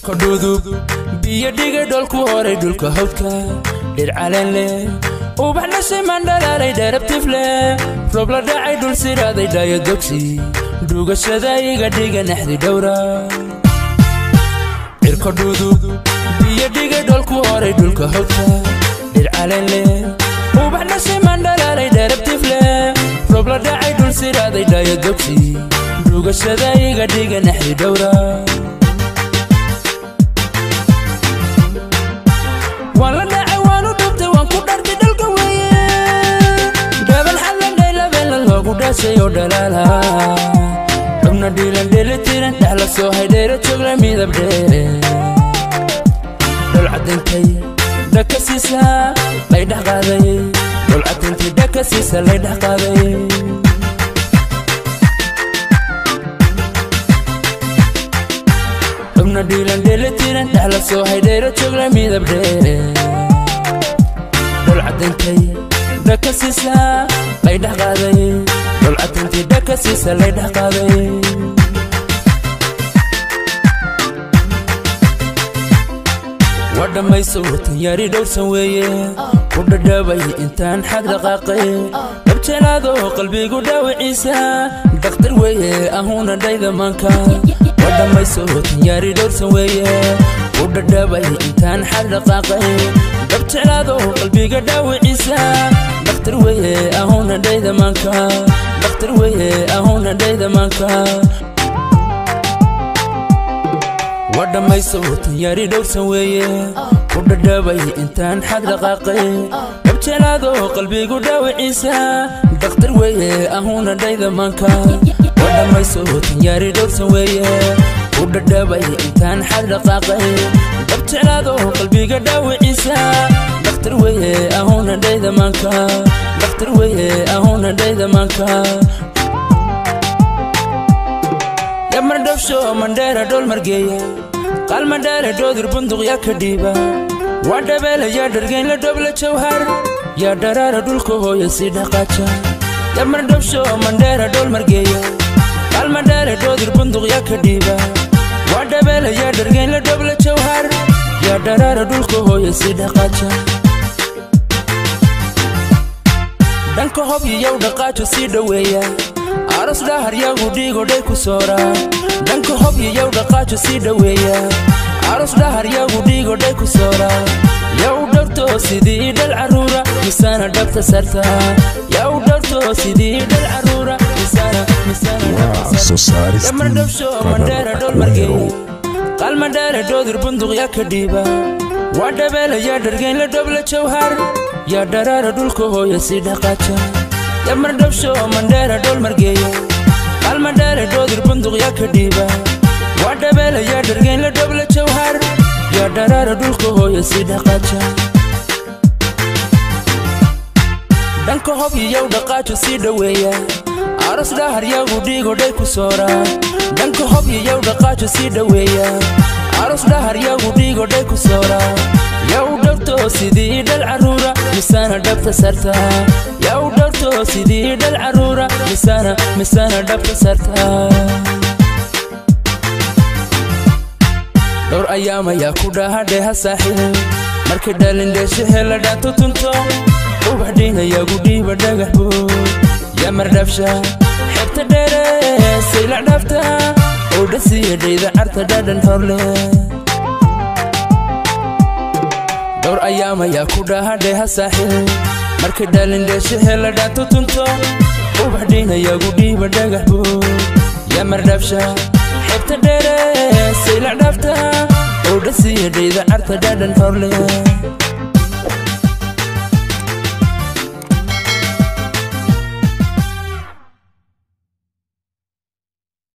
Dhudub biyo dhigay dholku horay dhulka hawdka dhir caleen leh ubax dhashay mandhalaalay dherabtif leh roob la dhacay dhul siraaday dhaayo dogsi dhugashada iga dhiga naxdi dhowra. Cirko dhudub biyo dhigay dholku horay dhulka hawdka dhir caleen leh ubax dhashay mandhalaalay dherabtif leh roob la dhacay dhul siraaday dhaayo dogsi dhugashada iga dhiga naxdi dhowra. Waan la dhacay waanu dhubtay waan ku dhartay dhalka weeye dhaban xallan dhaylabeela loogu dhashay oo dhalaala xubna dhiilan dheelitiran dhex la soo haydheera joogla midab dheere dhol cadintay dhaka siisa lay dhex qaaday dhol cadintay dhaka siisa lay dhex qaaday. Xubna dhiilan dheelitiran dhex la soo haydheera joogla midab dheere dhol cadintay dhaka siisa lay dhex qaaday dhol cadintay dhaka siisa lay dhex qaaday. Waa dhammayso tanyaari dhowrsan weeye ku dhadhabay intaan xag dhaqaaqay dhabjelaado qalbigu dhaawiciisa dhakhtar weeye ahuuna dhayda maanka. Waa dhammayso tanyaari dhowrsan weeye ku dhadhabay intaan xag dhaqaaqay dhabjelaado qalbiga dhaawiciisa dhakhtar weeye ahuuna dhayda maanka dhakhtar weeye ahuuna dhayda maanka. Waa dhammayso tanyaari dhowrsan weeye ku dhadhabay intaan xag dhaqaaqay dhabjelaado qalbigu dhaawiciisa dhakhtar weeye ahuuna dhayda maanka. Waa dhammayso tanyaari dhowrsan weeye ku dhadhabay intaan xag dhaqaaqay dhabjelaado qalbiga dhaawiciisa dhakhtar weeye ahuuna dhayda maanka dhakhtar weeye ahuuna dhayda maanka. Yamar dhabsho mandheera dhool margeeya qaal mandheera dhoodir bunduq yaa ka dhiiba waa dhabeela yaa dhargeyn la dhobla jawhar yaa dharaara dhulka hooya sii dhaqaaja. Yamar dhabsho mandheera dhool margeeya qaal mandheera dhoodir bunduq yaa ka dhiiba waa dhabeela yaa dhargeyn la dhobla jawhar yaa dharaara dhulka hooya sii dhaqaaja. Dhanka hob iyow dhaqaajo sii dhoweeya aros dhahar yagu dhiigo dhay ku soora dhanka hob iyow dhaqaajo sii dhoweeya aros dhahar yagu dhiigo dhay ku soora yow dhowrto sidii dhal carruura misaana dhabta sarta yow dhowrto sidii dhal carruura misaana misaana dhabta Waa soo sarta. Yamar saaristii dhabsho Qadar mandheera dhool Aquero. margeeya qaal mandheera dhoodir bunduq yaa ka dhiiba waa dhabeela yaa dhargeyn la dhobla jawhar yaa dharaara dhulka hooya sii dhaqaaja. Yamar dhabsho mandheera dhool margeeya qaal mandheera dhoodir bunduq yaa ka dhiiba waa dhabeela yaa dhargeyn la dhobla jawhar yaa dharaara dhulka hooya sii dhaqaaja. Dhanka hob iyow dhaqaajo sii dhoweeya aros dhahar yagu dhiigo dhay ku soora dhanka hob iyow dhaqaajo sii dhoweeya aros dhahar yagu dhiigo dhay ku soora yow dhowrto sidii dhal carruura misaana dhabta sarta yow dhowrto sidii dhal carruura misaana misaana dhabta sarta. Dhowr ayaam ayaa ku dhahadheha saaxiib markay dhalin dheeshe hela dhaanto tunto ubax dhiinayagu dhiiba dhagax buud yamar dhabsha xebta dheere saylac dhaafta oo dhasiya dhayda carta dhadhan horle. Dhowr ayaam ayaa ku dhahadheha saaxiib markay dhalin dheeshe hela dhaanto tunto ubax dhiinayagu dhiiba dhagax buud yamar dhabsha xebta dheere saylac dhaafta oo dhasiya dhayda carta dhadhan horle.